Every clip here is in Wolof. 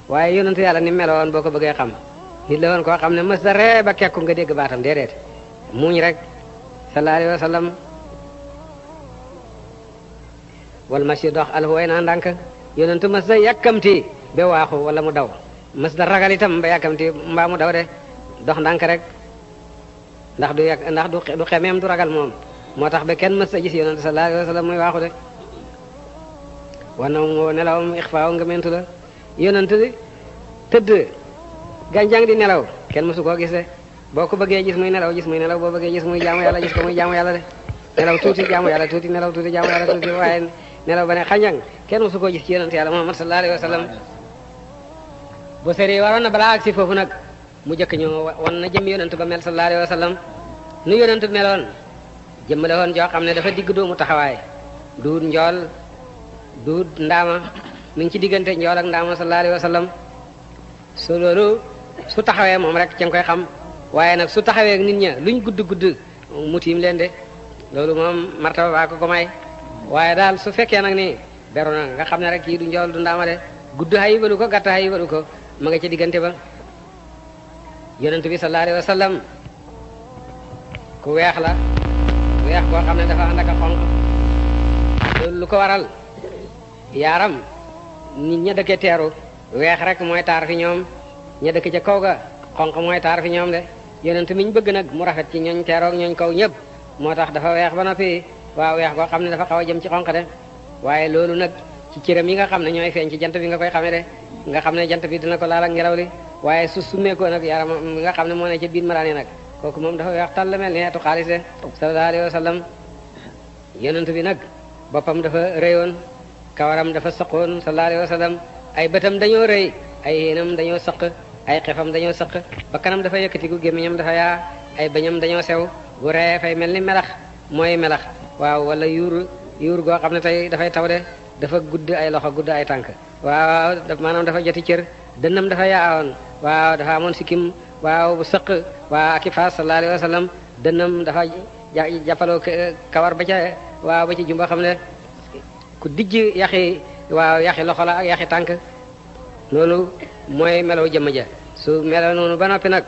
waaye yonent yàlla ni meloon boo ko bëggee xam nit la woon koo xam ne mës da ree ba kekku nga dégg baatam déedéet muñ rek sallallahu alayhi wa sallam wal mashi dox alhuway naa ndànk yonent mës da yàkkamti ba waaxu wala mu daw mës da ragal itam ba yàkkamti mbaa mu daw de dox ndànk rek ndax du xemeem du ragal moom moo tax ba kenn mës da gis yonent sallallahu alayhi wa sallam muy waaxu de wana moo nelawam ixfaaw nga mentu la yonent tëdd gànjang di nelaw kenn mësu koo gis de boo ko bëggee gis muy nelaw boo bëggee gis muy jaamu yàlla gis ko muy jaamu yàlla de nelaw tuuti jaamu yàlla tuuti nelaw tuuti jaamu yàlla tuuti waaye nelaw ba ne xanjang kenn mësu koo gis ci yonent yàlla Muhammad sallallahu alayhi wa sallam bu seri waroon na balaa ak si foofu nag mu jëkk ñu wan na jëm yonent ba mel sallallahu alayhi wa sallam nu yonent meloon jëmm la woon joo xam ne dafa digg doomu taxawaay duut njool duut ndaama mi ngi ci diggante njool ak ndaama sallallahu alayhi wa sallam su loolu su taxawee moom rek ca nga koy xam waaye nag su taxawee ak nit ña luñ gudd gudd mu tiim leen de loolu moom martaba baa ko may waaye daal su fekkee nag ni beru na nga xam ne rek kii du njool du ndaama de gudd xayi balu ko gàtt xayi balu ko ma nga ci diggante ba yonent bi sallallahu alayhi wa sallam ku weex la weex koo xam ne dafa ànd ak a xonq loolu lu ko waral yaaram nit ña dëkke teeru weex rek mooy taar fi ñoom ña dëkk ca kaw ga xonq mooy taar fi ñoom de yonent miñ bëgg nag mu rafet ci ñooñ teeroog ñooñ kaw ñëpp moo tax dafa weex ba noppi waaw weex koo xam ne dafa xaw a jëm ci xonq de waaye loolu nag ci cëram yi nga xam ne ñooy feeñ ci jant bi nga koy xamee de nga xam ne jant bi dina ko laal ak ngelaw li waaye su summeekoo nag yaram nga xam ne moo ne ca biir malaani nag kooku moom dafa weex tàll mel ni xeetu xaalis de sallallahu alayhi wa sallam yonent bi nag boppam dafa rëyoon kawaram dafa saqoon sallallahu alayhi wa sallam ay bëtam dañoo rëy ay yéenam dañoo saq ay xefam dañoo saq bakkanam dafa yëkkatiku gémmiñam dafa yaa ay bañam dañoo sew bu ree fay mel ni melax mooy melax waaw wala yuur goo xam ne tey dafay taw de dafa gudd ay loxo gudd ay tànk waaw maanaam dafa joti cër dënnam dafa yaawoon waaw dafa amoon sikkim waaw bu sëq waaw aki faas sallallahu alayhi wa sallam dënnam dafa jàppaloo kawar ba ca waaw ba ci jumba xam ne ku dijj yaxi waaw yaxi loxo la ak yaxi tànk loolu mooy melaw jëmm ja su melaw noonu ba noppi nag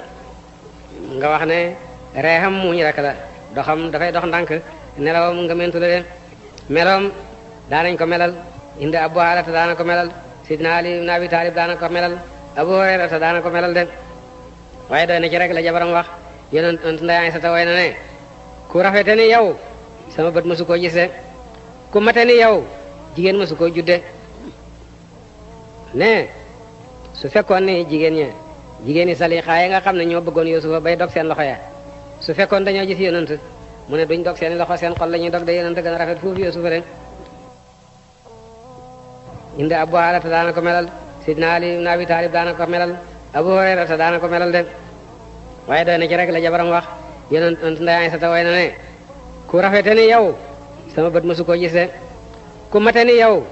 nga wax ne reexam muñ rek la doxam dafay dox ndànk nelawam nga mentu la de melawam daanañ ko melal indi Abu Haalata daana ko melal Sidna Ali ibn Abi Talib daana ko melal Abu Hurayrata daana ko melal de waaye doy na ci rek la jabaram wax yonent Ndey Aysata way na ne ku rafete ni yow sama bët mësu koo gis de ku mate ni yow jigéen mësu koo judde ne su fekkoon ni jigéen ñi Salixaa yi nga xam ne ñoo bëggoon Yuusufa bay dog seen loxo ya su fekkoon dañoo gis yonent mu ne duñ dog seen loxo seen xol la ñuy dog de yonent gën a rafet foofu Yuusufa de indi Abu Haalata daana ko melal Sidna Ali ibn Abi Talib daana ko melal Abu Hurayrata daana ko melal de waaye doy na ci rek la jabaram wax yonent Ndey Aysata way na ne ku rafete ni yow sama bët mësu koo gis de ku mate ni yow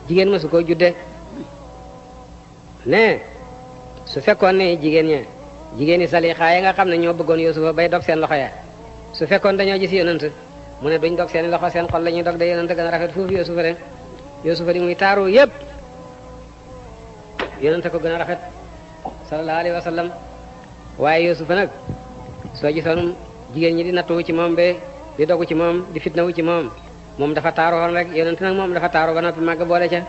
jigéen mësu koo judde ne su fekkoon ni jigéen ñi Salixaa yi nga xam ne ñoo bëggoon Yuusufa bay dog seen loxo ya su fekkoon dañoo gis yonent mu ne duñ dog seen loxo seen xol la ñuy dog de yonent gën a rafet foofu Yuusufa de Yuusufa di muy taaru yépp yonent ko gën a rafet sallallahu alayhi wa sallam waaye Yuusufa nag soo gisoon jigéen ñi di nattuwu ci moom be di dogu ci moom di fitnawu ci moom dafa taaru woon rek yonent nag moom dafa taaru ba noppi màgg boole ca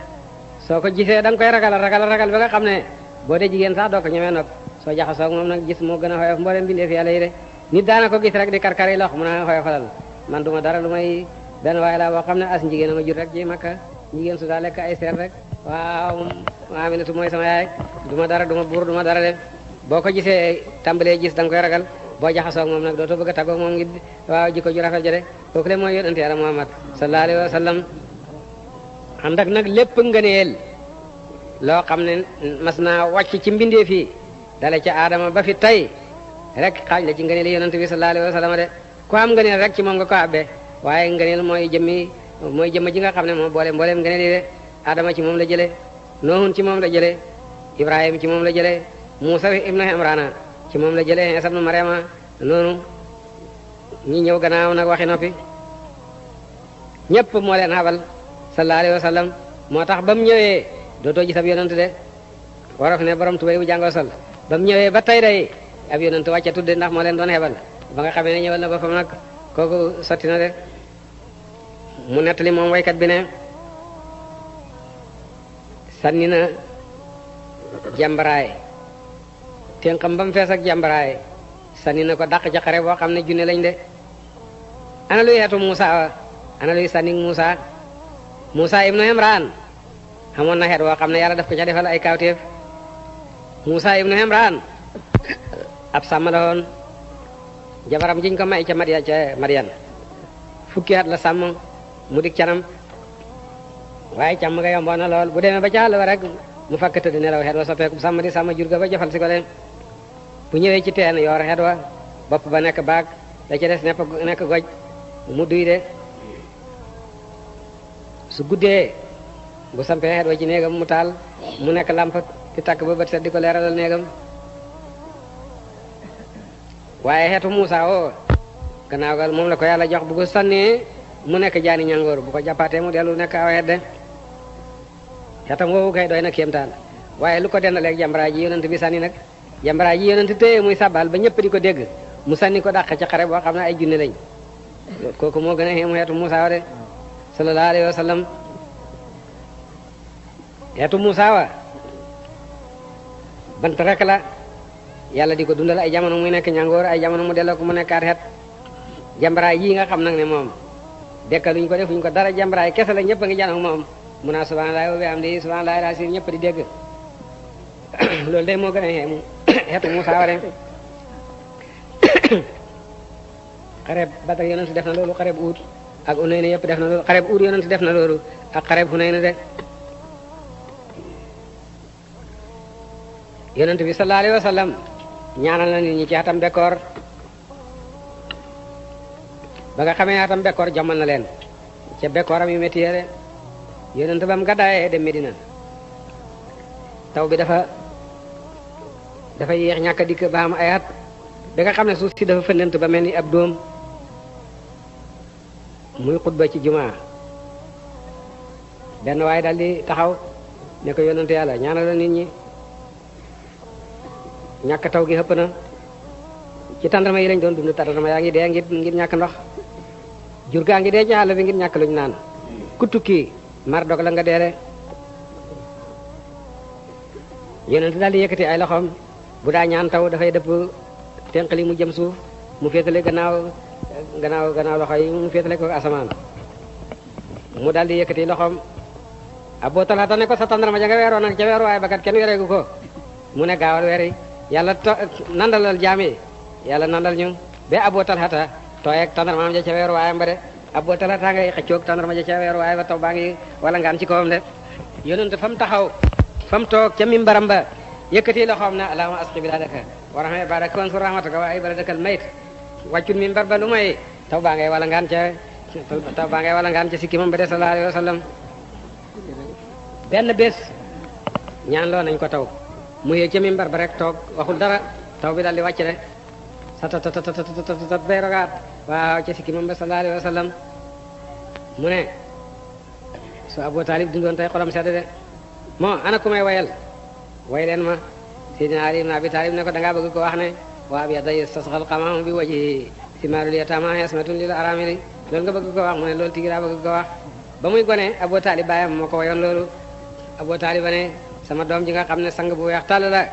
soo ko gisee da nga koy ragal ba nga xam ne boo dee jigéen sax doo ko ñemee nopp soo jaxasoo ak moom nag gis moo gën a xoyof mboolem bindeef yàlla yi de nit daana ko gis rek di karkari lox mun a xoyofalal man duma dara lu may benn waaye laa boo xam ne as jigéen a ma jur rek ji makka jigéen su daa lekk ay seer rek waaw Aminatu mooy sama yaay duma dara duma buur duma dara de boo ko gisee tàmbalee gis da nga koy ragal boo jaxasoo ak moom nag dootoo bëgg a tàggoo moom ngi waaw jikko ju rafet ja de kooku le mooy yonent yàlla Muhammad sallallahu alayhi wa sallam ànd ak nag lépp ngëneel loo xam ne mas naa wàcc ci mbindeef yi dale ca aadama ba fi tey rek xaaj la ci ngëneel yonent bi sallallahu alayhi wa sallam de ku am ngëneel rek ci moom nga ko abbee waaye ngëneel mooy jëmm ji nga xam ne moom mbooleem ngëneel yi de aadama ci moom la jële noohun ci moom la jële ibrahim ci moom la jële muusa ibnu imrana ci moom la jële Iisa ibnu Maryama noonu ñi ñëw gannaaw nag waxi noppi ñépp moo leen xabal sallallahu alayhi wa sallam moo tax ba mu ñëwee dootoo gis ab yonent de wolof ne borom tubéy bu jàngoo sol ba mu ñëwee ba tey day ab yonent wàcce tudde ndax moo leen doon xebal ba nga xamee ne ñëwal na boppam nag kooku sotti na de mu nettali moom waykat bi ne sànni na jàmbaraay ténqam ba mu fees ak jàmbaraay sànni na ko dàq ca xare boo xam ne junne lañ de ana luy xeetu Muusa wa ana luy sànni Muusa ibnu Imran xamoon na xeet woo xam ne yàlla daf ko ca defal ay kawtéef Muusa ibnu Imran ab sàmm la woon jabaram jiñ ko may ca Madian fukki at la sàmm mu dik canam waaye càmm nga yomboon na lool bu demee ba ca àll ba rek mu fakk tëdd nelaw xeet wa soppeeku sàmm di sàmm jur ga ba jafal si ko de bu ñëwee ci teen yor xeet wa bopp ba nekk baag da ca des nekk goj mu duy de su guddee bu sampee xeet wa ci néegam mu taal mu nekk làmp di takk ba bët set di ko leeralal néegam waaye xeetu Muusa woo gannaaw ga moom la ko yàlla jox bu ko sànnee mu nekk jaani ñangoor bu ko jàppaatee mu dellu nekk aw xeet de xeetam woowu kay doy na kéemtaan waaye lu ko dendaleeg jàmbaraay ji yonent bi sànni nag jàmbaraay ji yonent téye muy sabal ba ñëpp di ko dégg mu sànni ko dàq ci xare boo xam ne ay junne lañ kooku moo gën a xéemu xeetu Muusa wa de sallallahu alayhi wa sallam xeetu Muusa wa bant rek la yàlla di ko dundal ay jamono muy nekk ñangoor ay jamono mu delloo ko mu nekkaat xeet jàmbaraay yi nga xam nag ne moom dekkaluñ ko defuñ ko dara jàmbaraay kese la ñëpp a ngi janoog moom mun naa subhanallahi wa bihamdihi subhanallahi al-azim ñëpp di dégg loolu de moo gën a xeemu xeetu Muusa wa de xareb Badar yonent def na loolu xareb Uhud ak Hunayn yëpp def na loolu xareb Uhud yonent def na loolu ak xareb Hunayn de yonent bi sallallahu alayhi wa sallam ñaanal na nit ñi ci xatam bekkoor ba nga xamee xatam bekkoor jommal na leen ca bekkooram yu métti de yonent ba mu gàddaayee dem Medina taw bi dafa yéex ñàkk a dikk ba am ay at ba nga xam ne suuf si dafa fëndent ba mel ni ab dóom muy xutba ci jumaa benn waaye daal di taxaw ne ko yonent yàlla ñaanal la nit ñi ñàkk taw gi xëpp na ci tàndarma yi lañ doon dund tàndarma yaa ngi dee ngir ñàkk ndox jur gaa ngi dee ci àll bi ngir ñàkk luñ naan ku tukki mar dog la nga deele yonent daal di yëkkati ay loxoom bu daa ñaan taw dafay dëpp tenqali mu jëm suuf mu féetale gannaaw loxo yi mu féetale ko asamaan mu daal di yëkkati loxoom Abu Talha ne ko sa tàndarma ja nga weeroon nag ca weeru waaye bakat kenn weereegu ko mu ne gaawal weer yi yàlla nandalal jaam yi yàlla nandal ñu ba Abu Talha tooy ak tàndarmaam ja ca weeru waayam ba de Abu Talha ngay xëccoog tàndarma ja ca weeru waaye ba taw baa ngi wala ngaan ci kawam de yonent fa mu taxaw fa mu toog ca mimbaram ba yëkkati loxoom na allahumma asqi biladaka wa rahma ibadaka wansur rahmataka wa ibadakal mayt wàccul mimbar ba lu may taw baa ngay wala ngaan ca sikki moom ba de sallallahu alayhi wa sallam benn bés ñaan loo nañ ko taw mu yee ca mimbar ba rek toog waxul dara taw bi daal di wàcc de satat bay rogaat waaw ca sikki moom ba sallallahu alayhi wa sallam mu ne su Abu Talib dundoon tey xolam sedd de moo ana ku may wayal way leen ma Seydina Ali ibn Abi Talib ne ko dangaa bëgg ko wax ne waa bi yadda yastasqal qamam bi wajhi simarul yatama yasmatun lil aramili loolu nga bëgg ko wax mu ne loolu tigi laa bëgg ko wax ba muy gone Abu Talib baayam moo ko wayoon loolu Abu Talib ne sama doom ji nga xam ne sang bu weex tàll la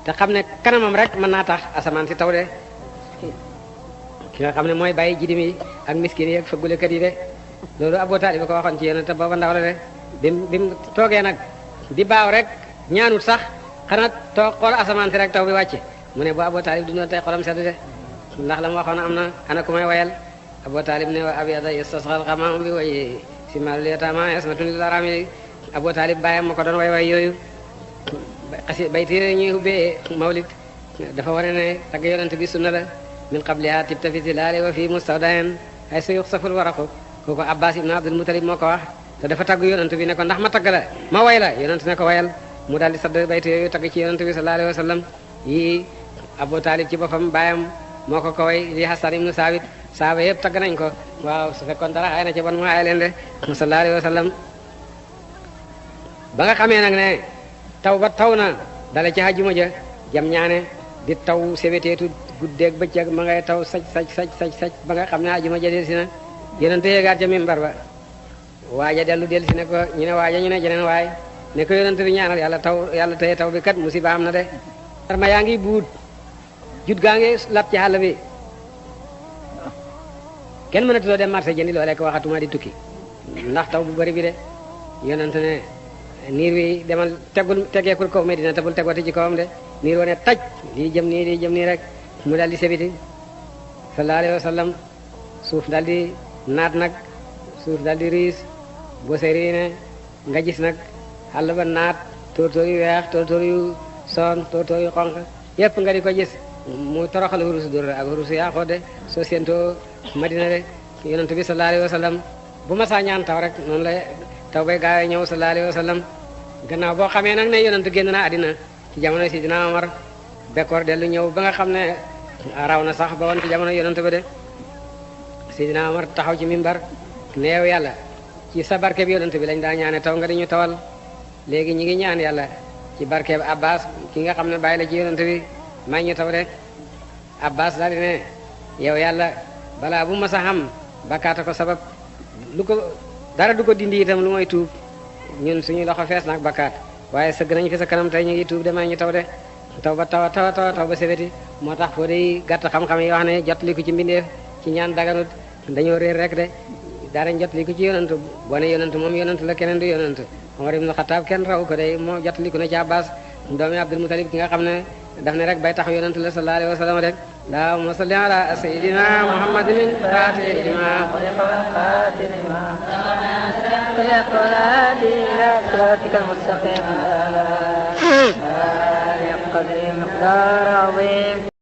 te xam ne kanamam rek mën naa tax asamaan si taw de ki nga xam ne mooy bàyyi jidim yi ak miskin yi ak fëggulekat yi de loolu Abu Talib ko waxoon ci yéen te booba ndaw la de bim toogee nag di baaw rek ñaanut sax xanaa toog xool asamaan si rek taw bi wàcc mu ne bu Abu Talib dundoon tey xolam sedd de ndax la mu waxoon am na ana ku may wayal Abu Talib ne wa abyada yastasqal qamam bi wajhi simarul yatama yasmatun lil aramili Abu Talib bàyyam ma ko doon way yooyu xasi bayti ñuy ubbee mawlid dafa wane ne tagg yonent bi sunna la min qabliha tibta fi zilaali wa fi mustawdain ay sa yuxsaful waraqu kooku Abbas ibn Abdul Mutalib moo ko wax te dafa tagg yonent bi ne ko ndax ma tagg la ma way la yonent ne ko wayal mu daal di sadd bayti yooyu tagg ci yonent bi sallallahu alayhi wa sallam yi Abu Talib ci boppam bàyyam moo ko way di Hasan ibn Saabit saaba yëpp tagg nañ ko waaw su fekkoon dara xay na ci bon mu xay leen de sallallahu alayhi wa sallam ba nga xamee nag ne taw ba taw na dala ci àjjuma ja jam ñaane di taw seweteetu guddeeg bëccëg ma ngay taw saj ba nga xam ne àjjuma ja del si na yonente yéegaat ca mimbar ba waaja dellu del si ne ko ñu ne waaja ñu ne jeneen waay ne ko yonente bi ñaanal yàlla taw yàlla teye taw bi kat musiba am na de ma yaa ngi buut jut gaa ngi lap ci àll bi kenn mënatuloo dem marché jëndi loo lekk waxatuma di tukki ndax taw bu bari bi de yonente ne niir wi demal tegeekul kaw Medina te bul tegoti ci kawam de niir wone taj lii jëm nii rek mu daal di sebiti sallallahu alayhi wa sallam suuf daal di naat nag suuf daal di riis boo seri ne nga gis nag xàll ba naat tóortóor yu weex tóortóor yu son tóortóor yu xonq yépp nga di ko gis mu toroxal hurusu dur ak hurusu yaaxoo de soo séentoo Madina de yonent bi sallallahu alayhi wa sallam bu ma saa ñaan taw rek noonu la taw bay gaawee ñëw sallallahu alayhi wa sallam gannaaw boo xamee nag ne yonent génn na àddina ci jamono si dina Omar bekkoor dellu ñëw ba nga xam ne raw na sax ba woon ci jamono yonent ba de Sidina Omar taxaw ci mimbar neew yàlla ci sa barke bi yonent bi lañ daa ñaane taw nga di ñu tawal léegi ñi ngi ñaan yàlla ci barke bi Abbas ki nga xam ne bàyyi la ci yonent bi may ñu taw de Abbas daal di ne yow yàlla balaa bu ma sa xam bakkaata ko sabab lu ko dara du ko dindi itam lu mooy tuub ñun suñu loxo fees nag bakkaat waaye sëgg nañ fi sa kanam tey ñu ngi tuub de may ñu taw de taw ba taw ba sebeti moo tax foo day gàtt xam-xam yi wax ne jot li ko ci mbindeef ci ñaan daganut dañoo réer rek de daarañ jot li ko ci yonantu boo ne yonantu moom yonantu la keneen du yonantu Omar ibn Khattab kenn raw ko de moo jot li ko na ci Abbas doomi Abdul Mutalib ki nga xam ne daf ne rek bay tax yonantu la sallallahu alayhi wa sallam rek allahumma salli ala sayyidina muhammadin fatih lima المستقيم